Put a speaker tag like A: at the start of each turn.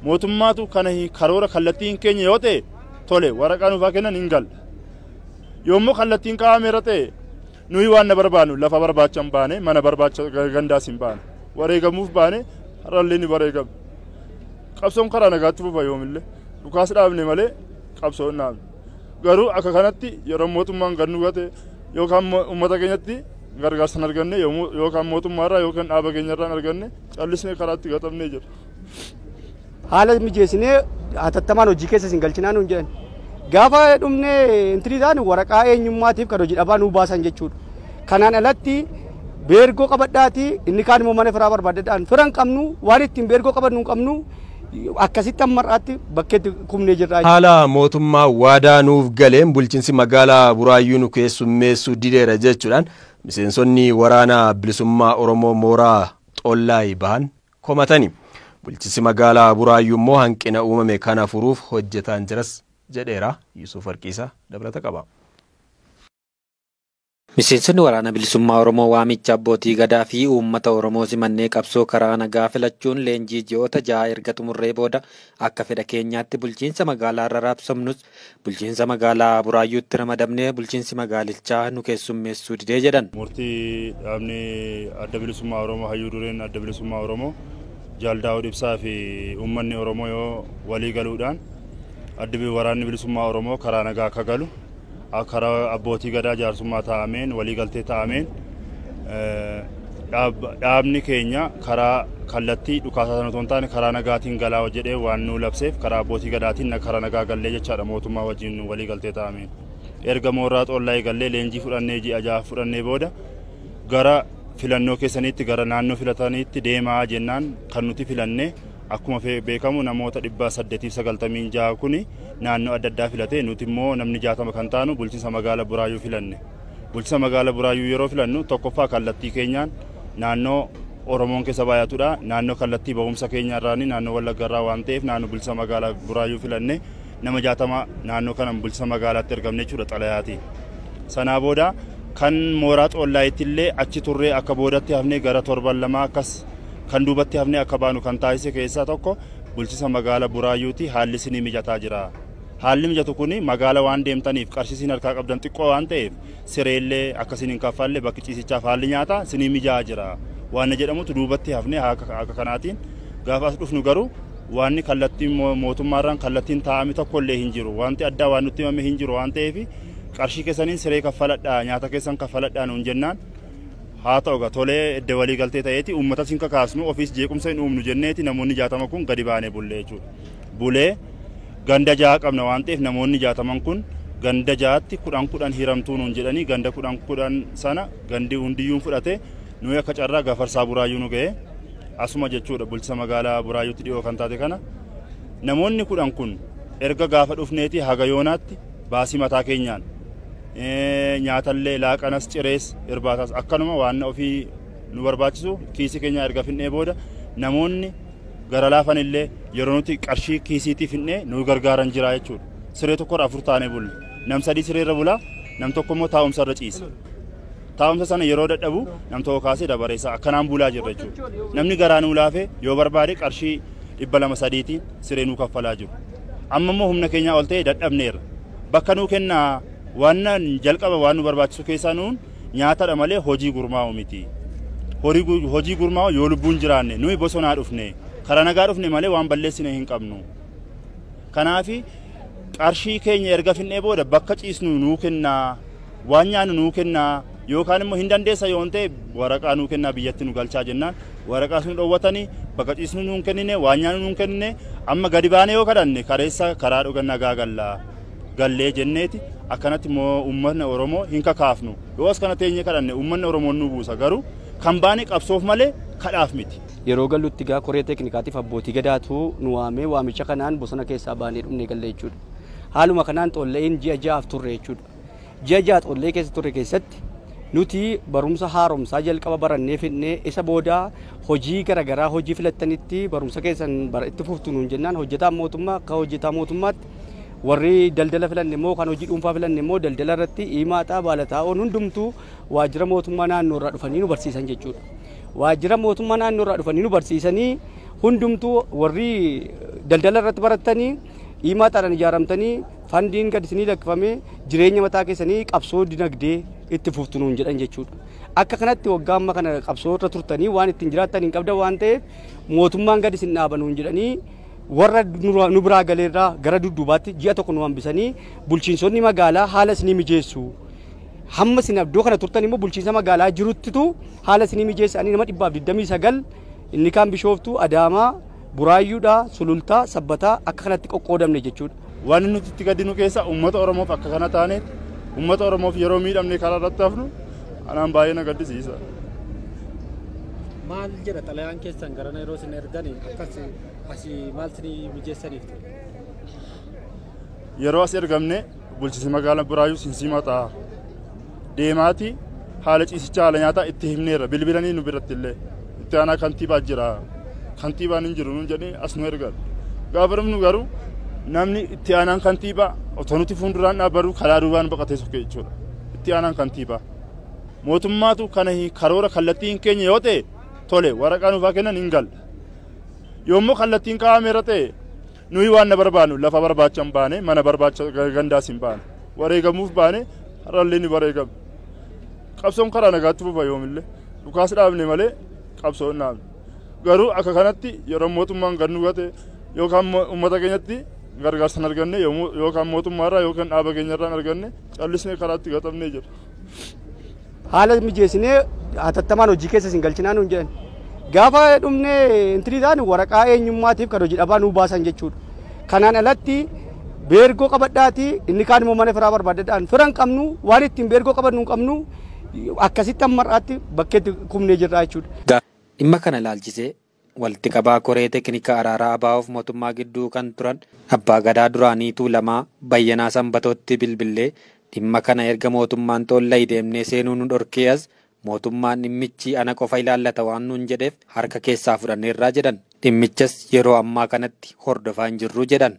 A: Mootummaatu kana karoora kallattii hin keenye yoo ta'e tole waraqaa nuufaa kennan hin galla. Yommuu kallattiin kaa'ameera ta'e nuyi waan na barbaannu lafa barbaacha hin baane, mana barbaacha gandaas hin baane, wareegamuuf baane, har'allee ni wareegame. Qabsoon karaa nagaatti fufa yoomillee dhukaas dhaabne malee qabsoo hin dhaabne. Garuu akka kanatti yeroo mootummaan gad nu gate yookaan uummata keenyatti gargaarsa hin arganne, yookaan mootummaarraa yookaan dhaaba keenyarraa hin arganne, callisnee karaatti gatamnee jira.
B: Haala mijeessinee hatattamaan hojii keessa isin galchinaa nuun jedhan. Gaafa dhumnee intinii taane waraqaa eenyummaatiif kan hojii dhabaa nuu baasan jechuudha. Kanaan alatti beergoo qabadhaati, inni kaan immoo mana firaa barbaadadhaan fira hin qabnu, waan ittiin beergoo qabannu hin qabnu, akkasitti amma har'aatti bakkeetti kumnee jirra.
C: Haala mootummaa waadaa nuuf galeen bulchiinsi magaalaa Buraayyuu nu keessummeessuu dideera jechuudhaan miseensonni waraana bilisummaa Oromoo mooraa Xollaay bahan komatani. Bulchiinsi magaalaa Buraayyuu immoo hanqina uumame kana furuuf hojjetaan jiras jedheera. Yusuf Warqiisaa dabalata qaba.
D: Miseensonni waraana bilisummaa Oromoo waamicha abbootii gadaa fi uummata Oromoo simannee qabsoo karaa nagaa filachuun leenjii ji'oota 6 erga xumurree booda akka fedha keenyaatti bulchiinsa magaalaa irra raabsamnus bulchiinsa magaalaa Buraayyuutti ramadamnee bulchiinsi magaalichaa nu keessummeessuu didee jedhan.
A: Murtii dhaabni adda bilisummaa Oromoo, hayyuu dureen adda bilisummaa Oromoo Jaal Daawud Ibsaa fi uummanni Oromoo yoo walii galuudhaan addi waraanni bilisummaa Oromoo karaa nagaa akka galu karaa abbootii gadaa jaarsummaa taa'ameen waliigaltee taa'ameen, dhaabni keenya karaa kallattii dhukaasaa sana otoo hin taane karaa nagaatiin galaa jedhee waan nu labseef karaa abbootii gadaatiin karaa nagaa gallee jechaadha, mootummaa wajjin waliigaltee taa'ameen. Erga mooraa Xollaa gallee leenjii fudhannee ji'a 6 fudhannee booda gara filannoo keessaniitti, gara naannoo filataniitti deemaa jennaan kan nuti filanne akkuma beekamu namoota 896 kuni naannoo adda addaa filate, nuti immoo namni 60 kan taanu bulchiinsa magaalaa Buraayyuu filanne. Bulchiinsa magaalaa Buraayyuu yeroo filannu tokkoffaa kallattii keenyaan naannoo Oromoon keessa baay'atudha. Naannoo kallattii ba'umsa keenya irraani naannoo Wallagga irraa waan ta'eef naannoo bulchiinsa magaalaa Buraayyuu filanne, nama 60 naannoo kana bulchiinsa magaalaatti ergamne jechuudha xalayaatiin. Sanaa booda kan mooraa Xollaayitti illee achi turree akka boodatti hafnee gara torban 2 akkas kan duubatti hafnee akka baanu kan taasise keessaa tokko bulchiinsa magaalaa Buraayyuuti haalli isinii mijataa jira. Haalli mijatu kuni magaala waan deemtaniif qarshii isin harkaa qabdan xiqqoo waan ta'eef sireellee akkasiin hin kaffalle, bakki ciisichaaf haalli nyaataa isinii mijaa'aa jira. Waan jedhamutu duubatti hafnee akka kanaatiin gaafa as dhufnu garuu waanni kallattiin mootummaarraan kallattiin taa'ame tokko illee hin jiru. Wanti addaa waan nutti himame hin jiru waan ta'eef qarshii keessaniin siree kaffaladhaa, nyaata keessan kaffaladhaa nuun jennaan haa ta'u egaa tolee edda walii galtee ta'eeti uummata sin kakaasnu ofiis jeequmsa hin uumnu jenneeti namoonni 60 kun gadi baanee bullee jechuudha. Bulee ganda 6 qabna waan ta'eef namoonni 60 kun ganda 6tti 10 10 hiramtuu nuun jedhanii ganda 10 10 sana gandi hundiyyuun fudhate, nuyi akka carraa Gafarsaa Buraayyuu nu ga'e asuma jechuudha, bulchiinsa magaalaa Buraayyuutti dhiyoo kan taate kana. Namoonni 10 kun erga gaafa dhufneeti haga yoonaatti baasii mataa keenyaan nyaatallee, laaqanas, cirees, irbaatas akkanuma waan ofii nu barbaachisu kiisii keenya erga finnee booda namoonni gara laafan illee yeroo nuti qarshii kiisiitii finnee nu gargaaran jira jechuudha. Siree tokkorra 4 taanee bulle. Nam 3 sireerra bula, nam tokko immoo taa'umsa irra ciisa. Taa'umsa sana yeroo dadhabu nam tokko kaasee dabareessa akkanaan bulaa jirra jechuudha. Namni garaa nuu laafe yoo barbaade qarshii 200 3tiin siree nuu kaffalaa jiru. Amma immoo humna keenyaa ol ta'e dadhabneerra. Bakka nuu kennaa, waan jalqaba waan nu barbaachisu keessaa nuun nyaatadha malee hojii gurmaa'u miti. Hojii gurmaa'u yoo lubbuun jiraanne, nuyi bosonaa dhufne, karaa nagaa dhufne malee waan balleessine hin qabnu. Kanaafi qarshii keenya erga finnee booda bakka ciisnu nuu kennaa, waan nyaannu nuu kennaa, yookaan immoo hin dandeessa yoo ta'e waraqaa nuu kennaa biyyatti nu galchaa jennaan waraqaa sun dhoowwatanii bakka ciisnu nuun kennine, waan nyaannu nuun kennine, amma gadi baanee yoo kadhanne kareessa karaa dhugan nagaa gallaa gallee jenneeti akkanatti immoo uummanni Oromoo hin kakaafnu. Yoo as kana teenyee kadhanne uummanni Oromoo nu buusa, garuu kan baane qabsoof malee kadhaaf miti.
B: Yeroo gallutti gaa koree teeknikaatiif abbootii gadaatu nu waamee waamicha kanaan bosona keessaa baanee dhumnee galle jechuudha. Haaluma kanaan Xolleen ji'a 6 turre jechuudha. Ji'a 6 Xollee keessa turre keessatti nuti barumsa haaromsaa jalqaba barannee fidnee isa booda hojii garaagaraa hojii filattanitti barumsa keessan itti fuftu nuun jennaan hojjetaan mootummaa akka hojjetaa mootummaatti, warri daldala filanne immoo kan hojii dhuunfaa filanne immoo daldala irratti himaaxaa baalataa'oon hundumtuu waajjira mootummaa naannoo irraa dhufanii nu barsiisan jechuudha. Waajjira mootummaa naannoo irraa dhufanii nu barsiisanii Hundumtuu warri daldala irratti baratanii himaataadhaan ijaaramtanii fandiin gad isinii lakkifamee jireenya mataa keessanii qabsoo dinagdee itti fuftu nuun jedhan jechuudha. Akka kanatti waggaa amma kana qabsoo irra turtanii waan ittiin jiraattan hin qabdan waan ta'eef mootummaan gad isin dhaaba nuun jedhanii warra nu biraa galeerraa gara dudduubaatti ji'a tokko nu hambisanii bulchiinsonni magaalaa haala isinii mijeessu. Hamma isin iddoo kana turtan immoo bulchiinsa magaalaa jiruttitu haala isinii mijeessanii nama 129 inni kaan Bishooftuu, Adaamaa, Buraayyuudhaa, Sulultaa, Sabbataa akka kanatti qoqqoodamne jechuudha.
A: Waan nuti itti gaddinu keessa uummata Oromoof akka kana taaneet uummata Oromoof yeroo miidhamne karaa irratti hafnu anaan baay'ee na gaddisiisa.
D: Maal jedha xalayaan keessan garana yeroo isin ergani akkas asii maal isinii mijeessaniif ture?
A: Yeroo as ergamne bulchiinsi magaalaa Buraayyuu sin simataa deemaati haala ciisichaa haala nyaataa itti himneerra bilbilanii nu biratti illee itti aanaa kantiibaa jira kantiibaan hin jiru nuun jedhee as nu ergan. Gaafa dhufnu garuu namni itti aanaan kantiibaa otoo nuti fuulduraan dhaabbannu karaa duubaan baqatee sokke jechuudha. Itti aanaan kantiibaa. Mootummaatu kana karoora kallattii hin keenye yoo ta'e tole waraqaa nuufaa kennan hin galla. Yommuu kallattiin kaa'ameera ta'e nuyi waan na barbaannu lafa barbaacha hin baane mana barbaacha gandaas hin baane wareegamuuf baane har'allee ni wareegame. Qabsoon karaa nagaatti fufa yoomillee dhukaas dhaabne malee qabsoo hin dhaabne. Garuu akka kanatti yeroo mootummaan gad nu gate yookaan uummata keenyatti gargaarsa hin arganne yookaan mootummaarraa yookaan dhaaba keenyarraa hin arganne callisnee karaatti gatamnee jira.
B: Haala mijeessinee hatattamaan hojii keessa isin galchinaa nuun jedhan. Gaafa dhumnee intinii ta'an waraqaa eenyummaatiif kan hojii dhabaa nuu baasan jechuudha. Kanaan alatti beergoo qabadhaati inni kaan immoo mana firaa barbaadadhaan fira hin qabnu waan ittiin beergoo qabannu hin qabnu akkasitti amma har'aatti bakkeetti kumnee jirra jechuudha.
D: Dhimma kana ilaalchisee walitti qabaa koree teeknikaa araaraa ABO'f mootummaa gidduu kan turan abbaa gadaa duraanii Tuulamaa Bayyanaa Sanbatootti bilbilee dhimma kana erga mootummaan Xoollay deemnee seenuu nu dhorkee as mootummaan dhimmichi ana qofa ilaallata waan nuun jedheef harka keessaa fudhanneerraa jedhan. Dhimmichas yeroo ammaa kanatti hordofaa hin jirru jedhan.